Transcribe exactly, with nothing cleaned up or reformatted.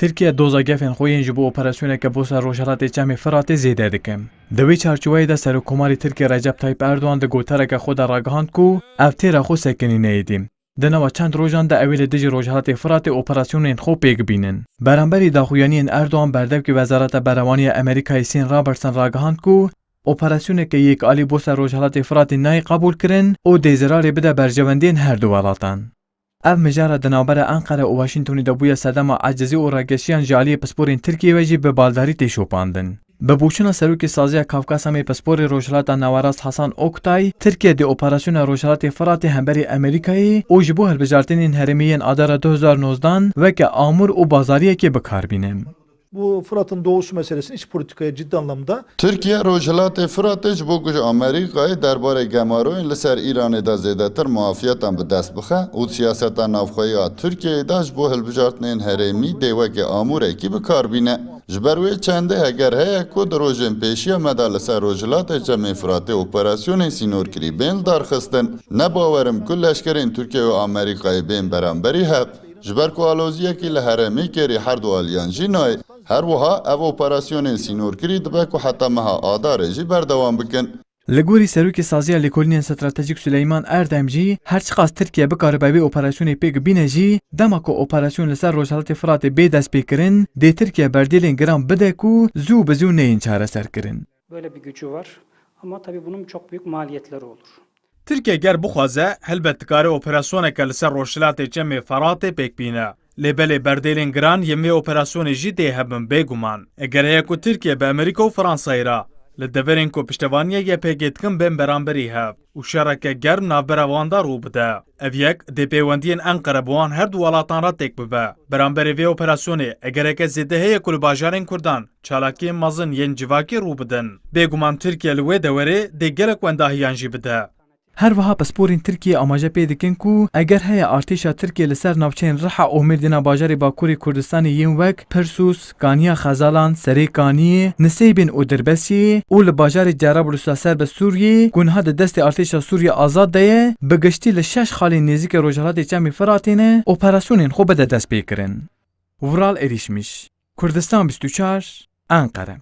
Tirkiye doza gefên xwe yên ji bo operasyoneke bo ser Rojhilatê Çemê Firatê zêde dike. Di wê çarçoweyê de Serokkomarê Tirkiye Recep Tayyip Erdogan di gotereke xwe de ragihand ku ev têra xwe sekinîneyê dî. Di nava çend rojan de ew ê li dijî Rojhilatê Firatê operasyonên xwe pêk bînin. Beramberî daxuyaniyên Erdogan berdevkê Wezareta Berewanî ya Amerîkayê Sean Robertson ragihand ku operasyoneke yek alî bo ser Rojhilatê Firatê nayê qebûlkirin û dê zirarê bide berjewendiyên her du welatan. Ev mijara di navbera Enqere û Washingtonê de bûye sedema ecizî û rageşiyan ji aliyê pisporên Tirkiyê ve jî bi baldarî tê şopandin. Bi boçûna Serokê Saziya Kafkasa Mê Pisporê Rojhilata Nawerast Hasan Oktay, Tirkiye dê operasyona Rojhilatê Firatê hemberî Amerîkayê û ji bo hilbijartinên herêmî yên Adara du hezar nozdan weke amûr û bazariyekê bi kar bîne. Bu Fırat'ın doğusu meselesini iç politikaya ciddi anlamda Tirkiye Rojhilatê Firatê ji bo ku ji Amerîkayê derbarê gemaroyên li ser Îranê de zêdetir muafiyetan bi dest bixe û siyaseta navxweyî ya Tirkiyeyê de ji bo hilbijartinên herêmî dê weke amûrekî bi kar bîne. Ji ber wê çendê heger heye ku di rojên pêşiya me de li ser Rojhilatê Çemê Firatê operasyonên sînorkirî bên lidarxistin, ne bawer im ku leşkerên Tirkiye û Amerîkayê bên beramberî hev. Ji ber ku aloziyekî li herêmê kêrî her du aliyan jî nayê. Her wiha ev operasyonên sînorkirî dibe ku heta meha Adarê jî berdewam bikin. Li gorî Serokê Saziya Lêkolînên Stratejîk Suleyman Erdem jî, her çiqas Tirkiye bikaribe vê operasyonê pêk bîne jî, dema ku operasyon li ser Rojhilatê Firatê bê destpêkirin, dê Tirkiye berdêlên giran bide ku zû bi zû neyên çareserkirin. Böyle bir gücü var. Ama tabii bunun çok büyük maliyetleri olur. Tirkiye ger bixwaze, helbet dikare operasyoneke li ser Rojhilatê Çemê Feratê pêk bîne. Lê belê berdêlên giran yên vê operasyonê jî dê hebin bêguman. Eger heye ku Tirkiye bi Amerîka û Fransayê re li deverên ku piştevaniya Y P G dikin bên beramberî hev û şereke germ navbera wan de rû bide. Ev yek dê pêwendiyên Enqere bi wan her du welatan re têk bibe. Beramberî vê operasyonê egereke zêde heye ku li bajarên Kurdan çalakiyên mezin yên civakî rû bidin. Bêguman Tirkiye li wê dewerê dê gelek wendahiyan jî bide. Her wiha pisporên Tirkiyê amaje pê dikin ku eger heye artêşa Tirkiyê li ser navçeyên Riha û Mêrdîna bajarê Bakurê Kurdistanê yên wek Pirsûs, Kaniya Xezalan, Serê Kaniyê, Niseybên û Dirbesiyê û li bajarê Cerablusa ser bi Sûriyê ku niha di destê artêşa Sûriya Azad de ye, bi giştî li şeş xalên nêzîkê rojhilatê Çemê Firatê ne, operasyonên xwe bide destpêkirin. Vural Erîşmiş, Kurdistan bîst û çar, Enqere.